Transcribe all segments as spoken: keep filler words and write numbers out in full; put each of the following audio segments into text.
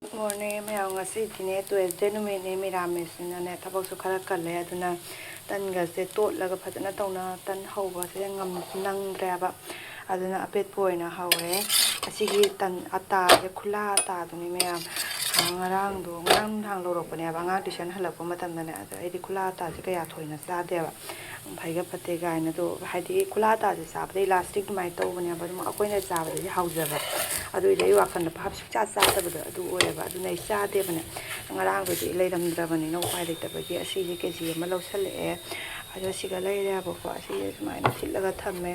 Good morning ꯃꯌꯥꯝ, ꯉꯁꯤꯗꯤꯅꯦ Tuesday ꯅꯨꯃꯤꯠꯅꯦ, ꯃꯤꯔꯥꯃꯤꯁꯅꯤꯅꯅꯦ ꯊꯕꯛꯁꯨ ꯈꯔ ꯀꯜꯂꯦ, ꯑꯗꯨꯅ ꯇꯟꯒꯁꯦ ꯇꯣꯠꯂꯒ ꯐꯖꯅ ꯇꯧꯅ ꯇꯟ ꯍꯧꯕꯁꯦ ꯉꯝ-, ꯅꯪꯗ꯭ꯔꯦꯕ꯫ ꯑꯗꯨꯅ ꯑꯄꯦꯠꯄ ꯑꯣꯏꯅ ꯍꯧꯔꯦ꯫ ꯑꯁꯤꯒꯤ ꯇꯟ ꯑꯇꯥꯁꯦ, ꯈꯨꯂꯥ ꯑꯇꯥꯗꯨꯅꯤ ꯃꯌꯥꯝ꯫ ꯑ, ꯉꯔꯥꯡꯗꯣ, ꯉꯔꯥꯡ ꯅꯨꯡꯗꯥꯡ ꯂꯧꯔꯛꯄꯅꯦꯕ, ꯑꯉꯥꯡ tuition ꯍꯜꯂꯛꯄ ꯃꯇꯝꯗꯅꯦ꯫ ꯑꯗꯣ ꯑꯩꯗꯤ ꯈꯨꯂꯥ ꯑꯇꯥꯁꯦ ꯀꯌꯥ ꯊꯣꯏꯅ ꯆꯥꯗꯦꯕ꯫ ꯐꯩꯒ ꯐꯠꯇꯦ ꯀꯥꯏꯅ꯫ ꯑꯗꯣ ꯍꯥꯏꯗꯤ ꯈꯨꯂꯥ ꯑꯇꯥꯁꯦ ꯆꯥꯕꯗ elastic ꯑꯗꯨꯃꯥꯏꯅ ꯇꯧꯕꯅꯦꯕ, ꯑꯗꯨꯝ ꯑꯩꯈꯣꯏꯅ ꯆꯥꯕꯗꯗꯤ ꯍꯥꯎꯖꯕ꯫ ꯑꯗꯨꯏꯗꯤ ꯑꯩ ꯋꯥꯈꯜꯗ ꯚꯥꯞ ꯁꯨꯡꯆꯥ ꯆꯥꯗꯕꯗꯣ ꯑꯗꯨ ꯑꯣꯏꯌꯦꯕ꯫ ꯑꯗꯨꯅ ꯑꯩ ꯆꯥꯗꯦꯕꯅꯦ꯫ ꯉꯔꯥꯡꯗꯨꯗꯤ ꯂꯩꯔꯝꯗ꯭ꯔꯕꯅꯤꯅ ꯎꯄꯥꯏ ꯂꯩꯇꯕꯒꯤ ꯑꯁꯤꯁꯦ ꯀꯦ ꯖꯤ ꯑꯃ ꯂꯧꯁꯜꯂꯛꯑꯦ꯫ ꯑꯗꯣ ꯁꯤꯒ ꯂꯩꯔꯦꯕꯀꯣ꯫ ꯑꯁꯤꯁꯦ ꯁꯨꯃꯥꯏꯅ ꯊꯤꯠꯂꯒ ꯊꯝꯃꯦ꯫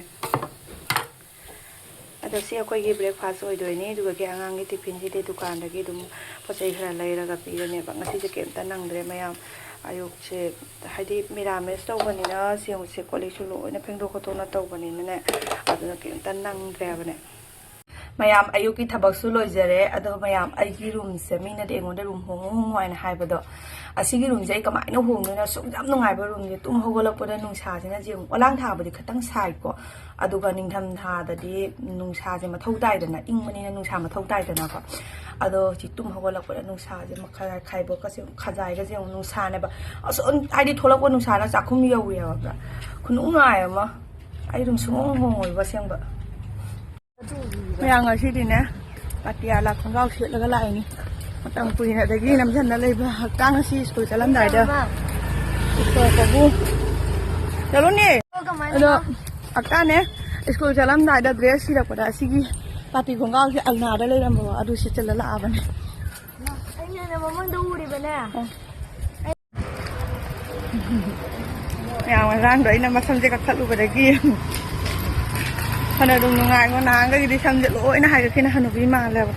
ꯑꯗꯣ ꯁꯤ ꯑꯩꯈꯣꯏꯒꯤ breakfast ꯑꯣꯏꯗꯣꯏꯅꯤ꯫ ꯑꯗꯨꯒ ꯑꯉꯥꯡꯒꯤ tiffinꯁꯤꯗꯤ ꯗꯨꯀꯥꯟꯗꯒꯤ ꯑꯗꯨꯝ ꯄꯣꯠ ꯆꯩ ꯈꯔ ꯂꯩꯔꯒ ꯄꯤꯔꯅꯦꯕ꯫ ꯉꯁꯤꯁꯦ ꯀꯩꯝꯇ ꯅꯪꯗ꯭ꯔꯦ ꯃꯌꯥꯝ꯫ ꯑꯌꯨꯛꯁꯦ ꯍꯥꯏꯗꯤ ꯃꯤꯔꯥꯃꯦꯁ ꯇꯧꯕꯅꯤꯅ ꯁꯦꯡꯕꯁꯦ ꯀꯣꯜ ꯂꯤꯛꯁꯨ ꯂꯣꯏꯅ ꯐꯦꯡꯗꯣꯛ ꯈꯣꯠꯇꯣꯛꯅ ꯇꯧꯕꯅꯤꯅꯅꯦ, ꯑꯗꯨꯅ ꯀꯩꯝꯇ ꯅꯪꯗ꯭ꯔꯦꯕꯅꯦ꯫ ꯃꯌꯥꯝ, ꯑꯌꯨꯛꯀꯤ ꯊꯕꯛꯁꯨ ꯂꯣꯏꯖꯔꯦ꯫ ꯑꯗꯣ ꯃꯌꯥꯝ, ꯑꯩꯒꯤ roomꯁꯦ, ꯃꯤꯅꯗꯤ ꯑꯩꯉꯣꯟꯗ room ꯍꯣꯡꯉꯨ ꯍꯣꯡꯉꯨ ꯍꯥꯏꯅ ꯍꯥꯏꯕꯗꯣ, ꯑꯁꯤꯒꯤ roomꯁꯦ ꯑꯩ ꯀꯃꯥꯏꯅ ꯍꯣꯡꯗꯣꯏꯅꯣ? ꯑꯁꯨꯛ ꯌꯥꯝ ꯅꯨꯡꯉꯥꯏꯕ roomꯁꯦ꯫ ꯇꯨꯝ ꯍꯧꯒꯠꯂꯛꯄꯗ ꯅꯨꯡꯁꯥꯁꯤꯅ ꯌꯦꯡꯉꯨ, ꯑꯣꯂꯥꯡ ꯊꯥꯕꯨꯗꯤ ꯈꯤꯇꯪ ꯁꯥꯏꯀꯣ, ꯑꯗꯨꯒ ꯅꯤꯡꯊꯝ ꯊꯥꯗꯗꯤ ꯅꯨꯡꯁꯥꯁꯦ ꯃꯊꯧ ꯇꯥꯏꯗꯅ, ꯏꯪꯕꯅꯤꯅ ꯅꯨꯡꯁꯥ ꯃꯊꯧ ꯇꯥꯏꯗꯅꯀꯣ꯫ ꯑꯗꯣ ꯍꯧꯖꯤꯛ ꯇꯨꯝ ꯍꯧꯒꯠꯂꯛꯄꯗ ꯅꯨꯡꯁꯥꯁꯦ ꯃꯈꯥ ꯈꯥꯏꯕꯣꯛꯀꯁꯦ, ꯈꯖꯥꯏꯒꯁꯦ ꯌꯦꯡꯉꯨ, ꯅꯨꯡꯁꯥꯅꯦꯕ꯫ ꯑꯁ, ꯍꯥꯏꯗꯤ ꯊꯣꯛꯂꯛꯄ ꯅꯨꯡꯁꯥꯅ ꯆꯥꯛꯈꯨꯝ ꯌꯧꯔꯦꯕ꯫ ꯈꯨꯅꯨꯡꯉꯥꯏ ꯑꯃ꯫ ꯑꯩ ꯑꯗꯨꯝ ꯁꯨꯡꯍꯣꯡ ꯍꯣꯡꯉꯣꯏꯕ ꯑꯁꯦꯡꯕ꯫ ꯃꯌꯥꯝ, ꯉꯁꯤꯗꯤꯅꯦ ꯄꯥꯇꯤꯌꯥꯂꯥ ꯈꯣꯡꯒ꯭ꯔꯥꯎ ꯁꯦꯠꯂꯒ ꯂꯥꯛꯏꯅꯤ꯫ ꯃꯇꯝ ꯀꯨꯏꯅ ꯑꯗꯒꯤ ꯅꯝꯁꯤꯟꯅ ꯂꯩꯕ ꯍꯛꯆꯥꯡ ꯑꯁꯤ ꯁ꯭ꯀꯨꯜ ꯆꯠꯂꯝꯗꯥꯏꯗ ꯄꯨꯊꯣꯔꯛꯄꯕꯨ꯫ ꯆꯠꯂꯨꯅꯦ꯫ ꯑꯗꯣ ꯍꯛꯆꯥꯡꯅꯦ, ꯁ꯭ꯀꯨꯜ ꯆꯠꯂꯝꯗꯥꯏꯗ dress ꯁꯤꯔꯛꯄꯗ ꯑꯁꯤꯒꯤ ꯄꯥꯇꯤ ꯈꯣꯡꯒ꯭ꯔꯥꯎꯁꯦ ꯑꯜꯅꯥꯗ ꯂꯩꯔꯝꯕ ꯑꯗꯨ ꯁꯦꯠꯆꯜꯂ ꯂꯥꯛꯑꯕꯅꯦ꯫ ꯑꯩꯅ ꯃꯃꯥꯡꯗ ꯎꯔꯤꯕꯅꯦ꯫ ꯑ꯫ ꯃꯌꯥꯝ, ꯉꯔꯥꯡꯗꯣ ꯑꯩꯅ ꯃꯁꯝꯁꯦ ꯀꯛꯊꯠꯂꯨꯕꯗꯒꯤ ꯐꯅ ꯑꯗꯨꯝ ꯅꯨꯡꯉꯥꯏꯉꯣ꯫ ꯅꯍꯥꯟꯒꯩꯗꯤ ꯁꯝꯁꯦ ꯂꯣꯏꯅ ꯍꯥꯏꯒꯠꯈꯤꯅ ꯍꯅꯨꯕꯤ ꯃꯥꯜꯂꯦꯕ꯫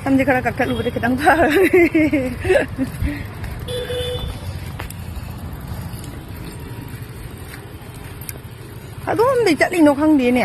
ꯁꯝꯁꯦ ꯈꯔ ꯀꯛꯊꯠꯂꯨꯕꯗ ꯈꯤꯇꯪ ꯐꯔꯦ꯫ ꯑꯗꯣꯝꯗꯩ ꯆꯠꯂꯤꯅꯣ ꯈꯪꯗꯦꯅꯦ꯫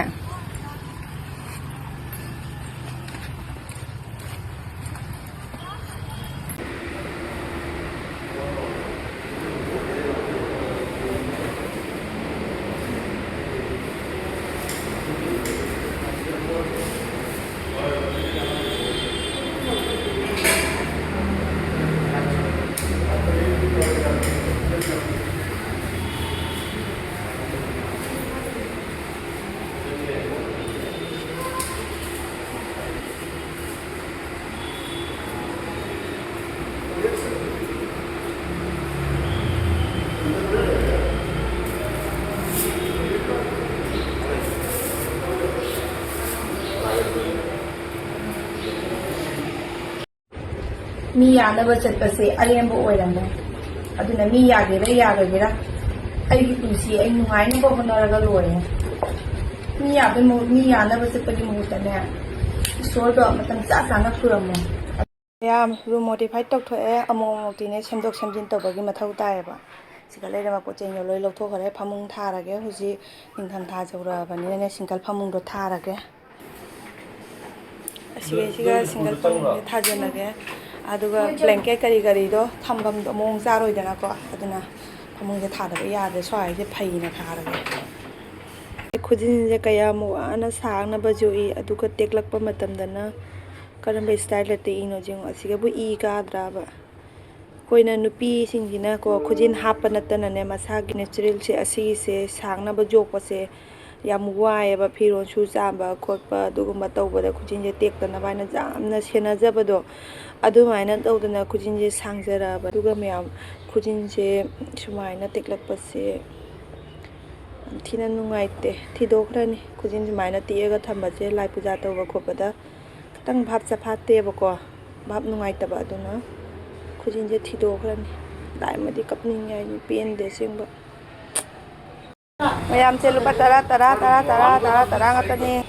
ꯃꯤ ꯌꯥꯅꯕ ꯆꯠꯄꯁꯦ ꯑꯔꯦꯝꯕ ꯑꯣꯏꯔꯝꯃꯦ꯫ ꯑꯗꯨꯅ ꯃꯤ ꯌꯥꯒꯦꯔꯥ ꯌꯥꯔꯣꯏꯒꯦꯔꯥ, ꯑꯩꯒꯤ ꯄꯨꯟꯁꯤ ꯑꯩ ꯅꯨꯡꯉꯥꯏꯅꯕ ꯍꯣꯠꯅꯔꯒ ꯂꯣꯏꯔꯦ꯫ ꯃꯤ ꯌꯥꯕꯩ ꯃꯍꯨꯠ ꯃꯤ ꯌꯥꯅꯕ ꯆꯠꯄꯒꯤ ꯃꯍꯨꯠꯇꯅꯦ, ꯏꯁꯣꯔꯗꯣ ꯃꯇꯝ ꯆꯥ ꯆꯥꯅ ꯈꯨꯔꯨꯝꯃꯣ꯫ ꯃꯌꯥꯝ ꯔꯨꯝ ꯃꯣꯗꯤꯐꯥꯏ ꯇꯧꯊꯣꯛꯑꯦ, ꯑꯃꯨꯛ ꯑꯃꯨꯛꯇꯤꯅꯦ ꯁꯦꯝꯗꯣꯛ ꯁꯦꯝꯖꯤꯟ ꯇꯧꯕꯒꯤ ꯃꯊꯧ ꯇꯥꯏꯌꯦꯕ꯫ ꯁꯤꯗ ꯂꯩꯔꯝꯕ ꯄꯣꯠ ꯆꯩꯗꯣ ꯂꯣꯏ ꯂꯧꯊꯣꯛꯈ꯭ꯔꯦ꯫ ꯐꯃꯨꯡ ꯊꯥꯔꯒꯦ꯫ ꯍꯧꯖꯤꯛ ꯅꯤꯡꯊꯝꯊꯥ ꯌꯧꯔꯛꯑꯕꯅꯤꯅꯅꯦ ꯁꯤꯡꯒꯜ ꯐꯃꯨꯡꯗꯣ ꯊꯥꯔꯒꯦ꯫ ꯑꯁꯤꯒꯩꯁꯤꯒ ꯁꯤꯡꯒꯜ ꯐꯃꯨꯡꯁꯦ ꯊꯥꯖꯤꯜꯂꯒꯦ꯫ ꯑꯗꯨꯒ ꯕ꯭ꯂꯦꯡꯀꯦꯠ ꯀꯔꯤ ꯀꯔꯤꯗꯣ ꯊꯝꯐꯝꯗꯣ ꯃꯑꯣꯡ ꯆꯥꯔꯣꯏꯗꯅꯀꯣ꯫ ꯑꯗꯨꯅ ꯐꯃꯨꯡꯁꯦ ꯊꯥꯗꯕ ꯌꯥꯗ꯭ꯔꯦ꯫ ꯁ꯭ꯋꯥꯏꯁꯦ ꯐꯩꯅ ꯊꯥꯔꯒꯦ꯫ ꯈꯨꯖꯤꯟꯁꯦ ꯀꯌꯥꯃꯨꯛ ꯋꯥꯅ ꯁꯥꯡꯅꯕ ꯌꯣꯛꯏ, ꯑꯗꯨꯒ ꯇꯦꯛꯂꯛꯄ ꯃꯇꯝꯗꯅ ꯀꯔꯝꯕ ꯏꯁꯇꯥꯏꯜꯗ ꯇꯦꯛꯏꯅꯣ ꯌꯦꯡꯉꯣ꯫ ꯑꯁꯤꯒꯕꯨ ꯏ ꯀꯥꯗ꯭ꯔꯕ? ꯑꯩꯈꯣꯏꯅ ꯅꯨꯄꯤꯁꯤꯡꯁꯤꯅꯀꯣ, ꯈꯨꯖꯤꯟ ꯍꯥꯞꯄ ꯅꯠꯇꯅꯅꯦ, ꯃꯁꯥꯒꯤ ꯅꯦꯆꯔꯦꯜꯁꯦ, ꯑꯁꯤꯒꯤꯁꯦ ꯁꯥꯡꯅꯕ ꯌꯣꯛꯄꯁꯦ ꯌꯥꯝ ꯋꯥꯏꯑꯦꯕ꯫ ꯐꯤꯔꯣꯜꯁꯨ ꯆꯥꯝꯕ ꯈꯣꯠꯄ ꯑꯗꯨꯒꯨꯝꯕ ꯇꯧꯕꯗ ꯈꯨꯖꯤꯟꯁꯦ ꯇꯦꯛꯇꯅꯕ ꯍꯥꯏꯅ ꯌꯥꯝꯅ ꯁꯦꯟꯅꯖꯕꯗꯣ, ꯑꯗꯨꯃꯥꯏꯅ ꯇꯧꯗꯅ ꯈꯨꯖꯤꯟꯁꯦ ꯁꯥꯡꯖꯔꯛꯑꯕ꯫ ꯑꯗꯨꯒ ꯃꯌꯥꯝ, ꯈꯨꯖꯤꯟꯁꯦ ꯁꯨꯃꯥꯏꯅ ꯇꯦꯛꯂꯛꯄꯁꯦ ꯌꯥꯝ ꯊꯤꯅ ꯅꯨꯡꯉꯥꯏꯇꯦ꯫ ꯊꯤꯗꯣꯛꯈ꯭ꯔꯅꯤ꯫ ꯈꯨꯖꯤꯟ ꯁꯨꯃꯥꯏꯅ ꯇꯦꯛꯑꯒ ꯊꯝꯕꯁꯦ ꯂꯥꯏ ꯄꯨꯖꯥ ꯇꯧꯕ ꯈꯣꯠꯄꯗ ꯈꯤꯇꯪ ꯚꯥꯞ ꯆꯐꯥꯠꯇꯦꯕꯀꯣ, ꯚꯥꯞ ꯅꯨꯡꯉꯥꯏꯇꯕ꯫ ꯑꯗꯨꯅ ꯈꯨꯖꯤꯟꯁꯦ ꯊꯤꯗꯣꯛꯈ꯭ꯔꯅꯤ꯫ ꯂꯥꯏꯃꯗꯤ ꯀꯞꯅꯤꯡꯉꯦ ꯍꯥꯏꯗꯤ, ꯄꯦꯟꯗꯦ ꯑꯁꯦꯡꯕ꯫ ꯃꯌꯥꯝꯁꯦ ꯂꯨꯄꯥ ꯇꯔꯥ, ꯇꯔꯥ, ꯇꯔꯥ, ꯇꯔꯥ, ꯇꯔꯥ, ꯇꯔꯥ ꯉꯥꯛꯇꯅꯤ꯫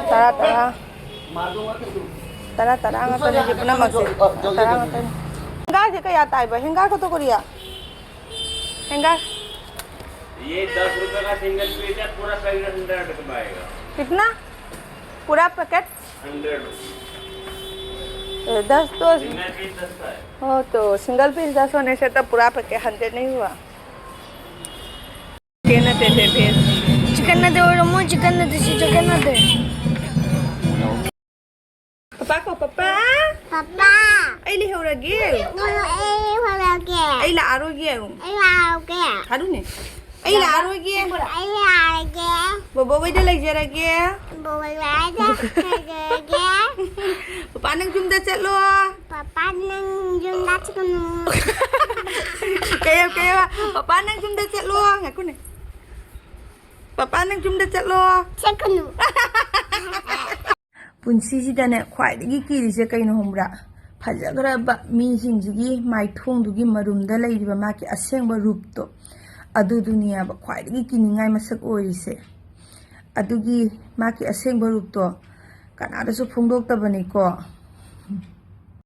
ꯇꯔꯥ, ꯇꯔꯥ꯫ ꯇꯔꯥ, ꯇꯔꯥ ꯉꯥꯛꯇꯅꯤ ꯁꯤ ꯄꯨꯝꯅꯃꯛꯁꯦ꯫ ꯇꯔꯥ ꯉꯥꯛꯇꯅꯤ꯫ ꯍꯦꯡꯒꯔꯁꯦ ꯀꯌꯥ ꯇꯥꯏꯕ? ꯍꯦꯡꯒꯔ ꯈꯛꯇ ꯀꯣꯔꯤꯌꯥ? ꯍꯦꯡꯒꯔ꯫ ये दस रुपए का सिंगल पीस है, पूरा पैकेट हंड्रेड का आएगा। कितना? पूरा पैकेट? हंड्रेड। ए, दस तो सिंगल पीस दस का है। हो, तो सिंगल पीस दस होने से तो पूरा पैकेट हंड्रेड नहीं हुआ। चिकन नते थे फिर। चिकन नते और मो चिकन नते सी चिकन नते। ꯄꯄꯥ ꯀꯧ, ꯄꯄꯥ꯫ ꯄꯄꯥ꯫ ꯑꯩ ꯂꯩꯍꯧꯔꯒꯦ꯫ ꯑꯩ ꯂꯩꯍꯧꯔꯒꯦ꯫ ꯑꯩ ꯂꯥꯛꯑꯔꯣꯏꯒꯦ꯫ ꯑꯩ ꯂꯥꯛꯑꯔꯣꯏꯒꯦ꯫ ꯊꯥꯔꯨꯅꯦ꯫ ꯑꯩ ꯂꯥꯛꯑꯔꯣꯏꯒꯦ꯫ ꯑꯩ ꯂꯥꯛꯑꯔꯣꯏꯒꯦ꯫ ꯕꯣꯕꯣ ꯍꯣꯏꯗ ꯂꯩꯖꯔꯒꯦ꯫ ꯕꯣꯕꯣ ꯍꯣꯏꯗ ꯂꯩꯖꯔꯒꯦ꯫ ꯄꯄꯥ ꯅꯪ ꯌꯨꯝꯗ ꯆꯠꯂꯣ꯫ ꯄꯄꯥ ꯅꯪ ꯌꯨꯝꯗ ꯆꯠꯀꯅꯨ꯫ ꯀꯩ ꯍꯥꯏꯕ, ꯀꯩ ꯍꯥꯏꯕ? ꯄꯄꯥ ꯅꯪ ꯌꯨꯝꯗ ꯆꯠꯂꯣ꯫ ꯉꯥꯏꯈꯣꯅꯦ꯫ ꯄꯄꯥ ꯅꯪ ꯌꯨꯝꯗ ꯆꯠꯂꯣ꯫ ꯆꯠꯀꯅꯨ꯫ ꯄꯨꯟꯁꯤꯁꯤꯗꯅꯦ ꯈ꯭ꯋꯥꯏꯗꯒꯤ ꯀꯤꯔꯤꯁꯦ ꯀꯩꯅꯣ ꯈꯪꯕ꯭ꯔꯥ? ꯐꯖꯈ꯭ꯔꯕ ꯃꯤꯁꯤꯡꯁꯤꯒꯤ ꯃꯥꯏꯊꯣꯡꯗꯨꯒꯤ ꯃꯔꯨꯝꯗ ꯂꯩꯔꯤꯕ ꯃꯥꯒꯤ ꯑꯁꯦꯡꯕ ꯔꯨꯞꯇꯣ, ꯑꯗꯨꯗꯨꯅꯦꯕ ꯈ꯭ꯋꯥꯏꯗꯒꯤ ꯀꯤꯅꯤꯡꯉꯥꯏ ꯃꯁꯛ ꯑꯣꯏꯔꯤꯁꯦ꯫ ꯑꯗꯨꯒꯤ ꯃꯥꯒꯤ ꯑꯁꯦꯡꯕ ꯔꯨꯞꯇꯣ ꯀꯅꯥꯗꯁꯨ ꯐꯣꯡꯗꯣꯛꯇꯕꯅꯤꯀꯣ꯫